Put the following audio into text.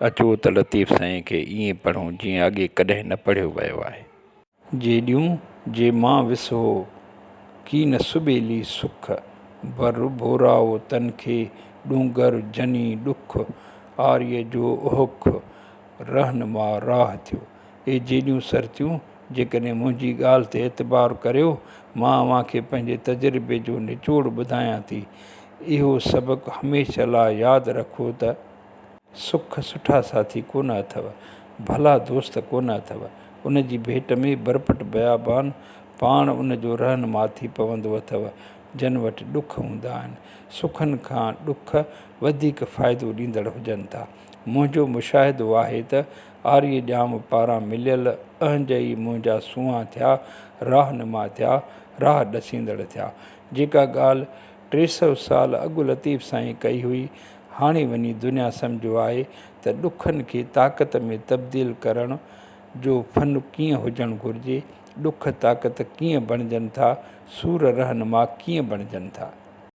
اچو ته لطيف سائين کي ائين پڙهون جيئن اڳي ڪڏهن نه پڙهيو ويو آهي. جيڏيون جي مان وسهو، ڪين سٻيلي سک، بر ڀورائو تن کي، ڏونگر جني ڏک، آريء جو اهک، رهنما راهه ٿيو. اي جيڏيون سرتيون، جيڪڏهن منهنجي ڳالهه تي اعتبار ڪريو، مان اوهان کي پنهنجي تجربي جو نچوڙ ٻڌايان ٿي. اهو سبق هميشه لاء ياد رکو ته. سک سٺا ساٿي ڪونه اٿئو، ڀلا دوست ڪونه اٿئو. ان جي ڀيٽ ۾ برپٽ بيابان پاڻ ان جو رهنما ٿي پوندو اٿئو، جن وٽ ڏک هوندا آهن. سکن کان ڏک وڌيڪ فائدو ڏيندڙ هجن ٿا. منهنجو مشاهدو آهي ته آريه ڄام پاران مليل اهنج ئي منهنجا سونهان ٿيا، راهنما ٿيا، راهه ڏسيندڙ ٿيا. جيڪا ڳالهه 300 سال اڳ لطيف سائين ڪئي هئي، هاڻي وڃي دنيا سمجهيو آهي ته ڏکن کي طاقت ۾ تبديل ڪرڻ جو فن ڪيئن هجڻ گهرجي، ڏک طاقت ڪيئن بڻجن ٿا، سور رهنما ڪيئن بڻجن ٿا.